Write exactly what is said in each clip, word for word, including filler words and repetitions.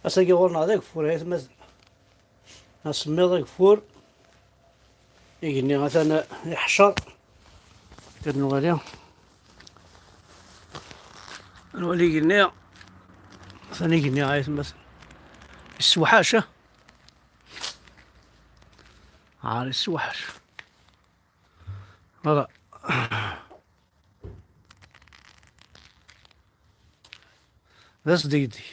Ass-agi ɣur-neɣ d ageffur, ay atmaten. Asemmiḍ ageffur. Igenni atan iḥcer. Kan nwali. Nwali igenni. Atan igenni, ay atmaten. Yessewḥac, ah. Ɛar yessewḥac. Voilà. D asdegdeg.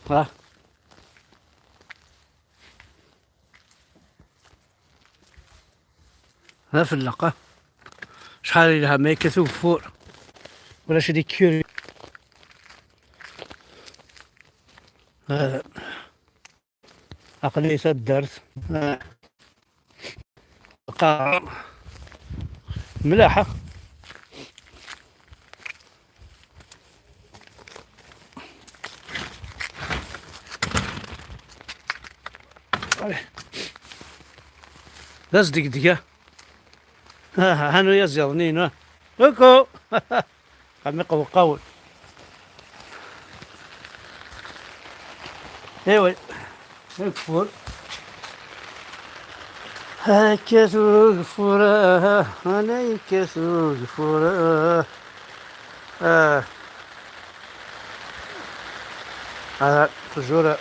Ha. D afelleq, ha. Acḥal yelha ma yekkat ugeffur. Ulac di kuri. Hada. Aql-i taddart. Ah. Qqareɣ. Mlaḥ, ah. D asdegdeg, ah. Ah, hanu yaziḍ-nni-inu. Coucou. Qam iqewqawen. Iwi. Ageffur. Akka ugeffur, ah, ana yekkat ugeffur, ah. Ah. Ah, toujours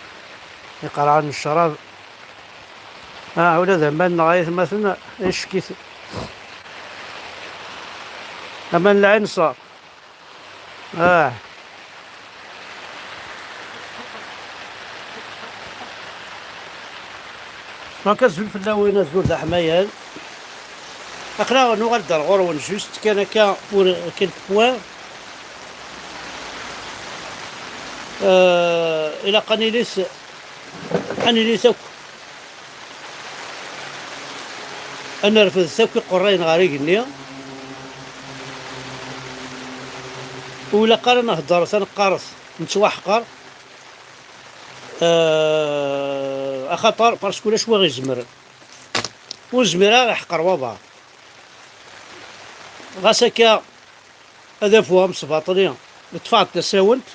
iqerɛen n ccrab. Ah, ula d aman-nneɣ ay atmaten, ickit. Aman n lɛinṣer. Ah. Donc, azul fell-awen, azul d aḥmayan. Aql-aɣ nuɣal-d ar ɣur-wen, juste kan akka, pour quelques points. Euh, ilaq ad nilit, ad nilit akk, ad nerfed akk iqerrayen ɣer igenni. Ur ilaq ara ad nhedder taneqqart nettwaḥqer. Euh, axaṭer, parce que ulac wa ɣ-izemren. Ur zmireɣ ad ḥqer waḍar. Ɣas akka, adabu amesbaṭli, ṭṭfeɣ-d tasawent.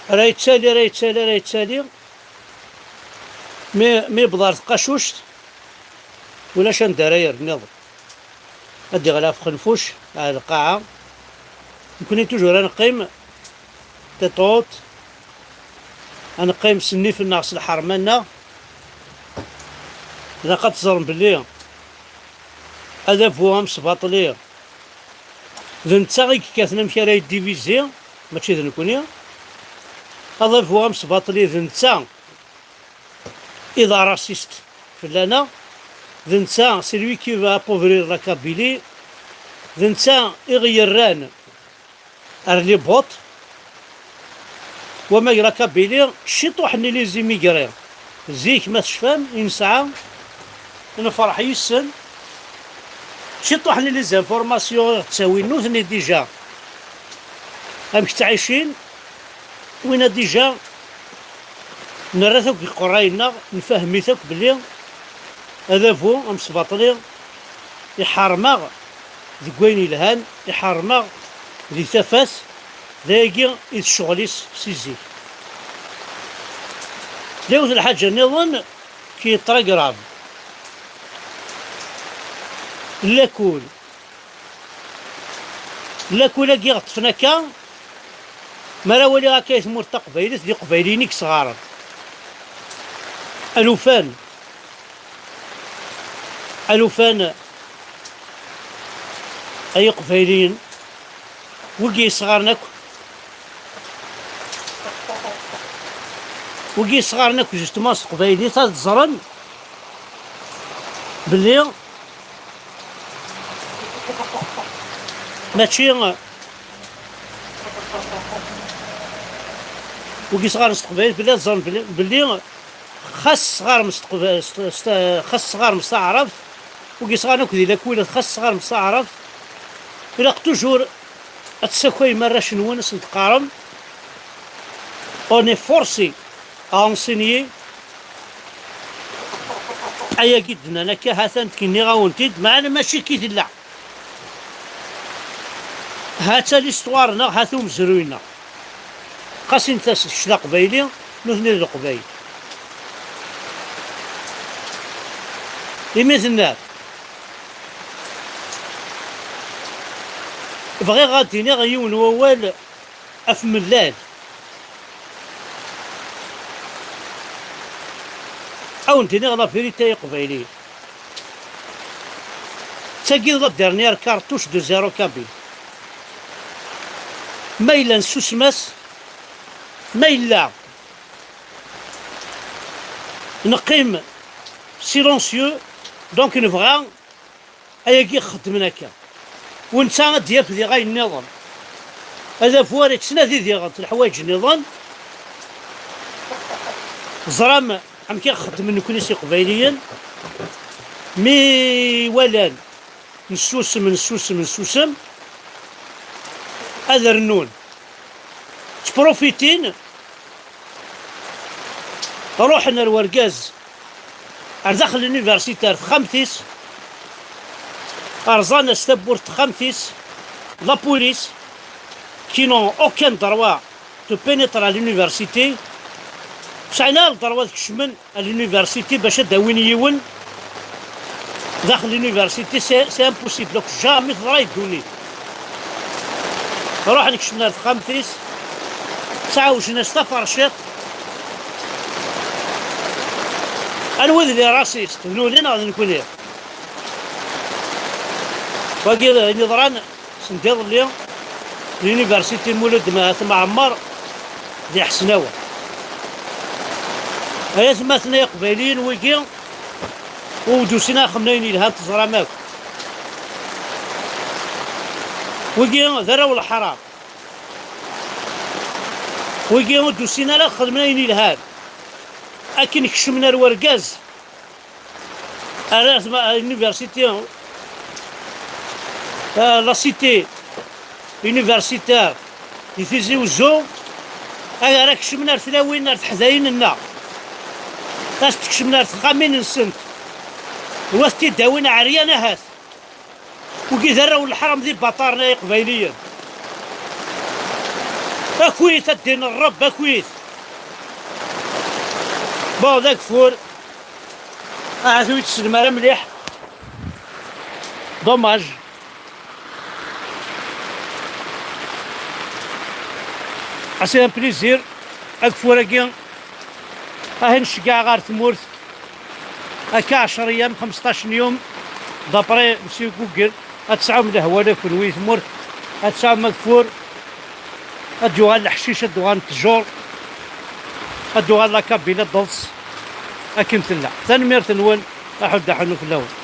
Ara yettali, ara yettali, ara yettali. Mi, mi yewweḍ ɣer tqacuct, ulac anda ara yerr nniḍen. Ad d-iɣli ɣef xenfuc, ar lqaɛa. Nekkni toujours ad neqqim, tiṭṭut, ad neqqim s nnif-nneɣ, s lḥerma-nneɣ. Ilaq ad teẓrem belli adabu amesbaṭli d netta i yekkaten amek ara yeddivizi, mačči d nekkni. Adabu amesbaṭli d netta i d arasist fell-aneɣ, d netta, c'est lui qui va appauvrir la Kabylie, d netta i ɣ-yerran ar les bottes. Wamag la Kabylie, ciṭuḥ-nni les immigrés, zik ma tecfam, i nesɛa, nferḥ yis-sen, ciṭuḥ-nni les informations i ɣ-d-ttawin nutni déjà amek ttɛicin, winna déjà nerra-t akk deg iqerray-nneɣ, nfehhem-it akk belli adabu amesbaṭli iḥerrem-aɣ deg wayen yelhan, iḥerrem-aɣ di tafat, d ayagi i d ccɣel-is si zik. Tella yiwet n lḥaǧa nniḍen qui est très grave. Lakul. Lakul-agi ɣeṭṭfen akka, mi ara waliɣ akka i tmurt taqbaylit, d iqbayliyen i yesɣaren. Alufan. Alufan ay iqbayliyen, wigi yesɣaren akk, wigi yesɣaren akk justement s teqbaylit ad ẓren belli mačči, wigi yesɣaren s teqbaylit belli ad ẓren belli, belli xas tesɣarem s teqba-, s t-, s t-, xas tesɣarem s taɛrabt, wigi yesɣaren akk di lakul, xas tesɣarem s taɛrabt, ilaq toujours ad tessakayem arrac-nwen, ad sen-teqqarem, on est forcé à enseigner ayagi d-nnan akka, ha-t-an nniɣ-awen-t-id, meɛna mačči akka i tella. Ha-tt-a l'histoire-nneɣ, ha-t umezruy-nneɣ. Ɣas init-as kečč d aqbayli, nutni d leqbayel. Imi tenna, bɣiɣ ad d-iniɣ yiwen wawal ɣef mellal. Ad wen-d-iniɣ la vérité ay iqbayliyen. Tagi d la dernière cartouche de zéro kabyle. Ma yella nessusem-as, ma yella neqqim silencieux, donc nebɣa ayagi xeddmen akka. U netta ad d-yaf diɣ ayen nniḍen. Adabu ara yettnadi diɣ leḥwayeǧ nniḍen. Teẓram amek i xeddmen nekkni s iqbayliyen? Mi walan nessusem, nessusem, nessusem, ad rnun. Ttprofitin, ruḥen ar wergaz, ar daxel l'université, ar texxamt-is, rẓan-as tawwurt texxamt-is, la police, qui n'ont aucun droit de pénétrer à l'université, sɛin ara le droit ad kecmen à l'université bac ad d-awin yiwen daxel l'université, c'est, c'est impossible. Donc, jamais teḍra i ddunit. Ruḥen kecmen ar texxamt-is, sɛewjen-as taferciṭ. Anwa i d les racistes? D nutni neɣ d nekkni? Wagi d ayen yeḍran send iḍelli, l'université Mulud At Mɛemmer di Ḥesnawa. Ay atmaten ay iqbayliyen, wigi ur d-usin ad xedmen ayen yelhan, teẓram akk. Wigi d arraw n leḥram. Wigi ur d-usin ara ad xedmen ayen yelhan. Akken kecmen ar wergaz, ar at ma-, université, euh, la cité universitaire di Tizi Uzzu, ad ara kecmen ar tlawin, ar teḥdayin-nneɣ, ad tent-kecmen ar texxamin-nsent, u ad tent-id-awin ɛeryan ahat. Wigi d arraw n leḥram d ibaṭaren ay iqbayliyen. Akit a ddin n Ṛebb, akit. Bon, d ageffur. Ahat ur yi-tessnem ara mliḥ. Dommage. Ah, c'est un plaisir. Ageffur-agi, ahi nceggeɛ ɣer tmurt. Akka ɛecṛa yyam, xemseṭṭac n yum, d'après Monsieur Google, ad tesɛum lehwa la kunwi tmurt, ad tesɛum ageffur, ad d-yuɣal leḥcic, ad d-uɣalen ttjur, ad d-uɣal la Kabylie ad d-teḍs akken tella. Tanemmirt-nwen, aḥuddu aḥunnu fell-awen.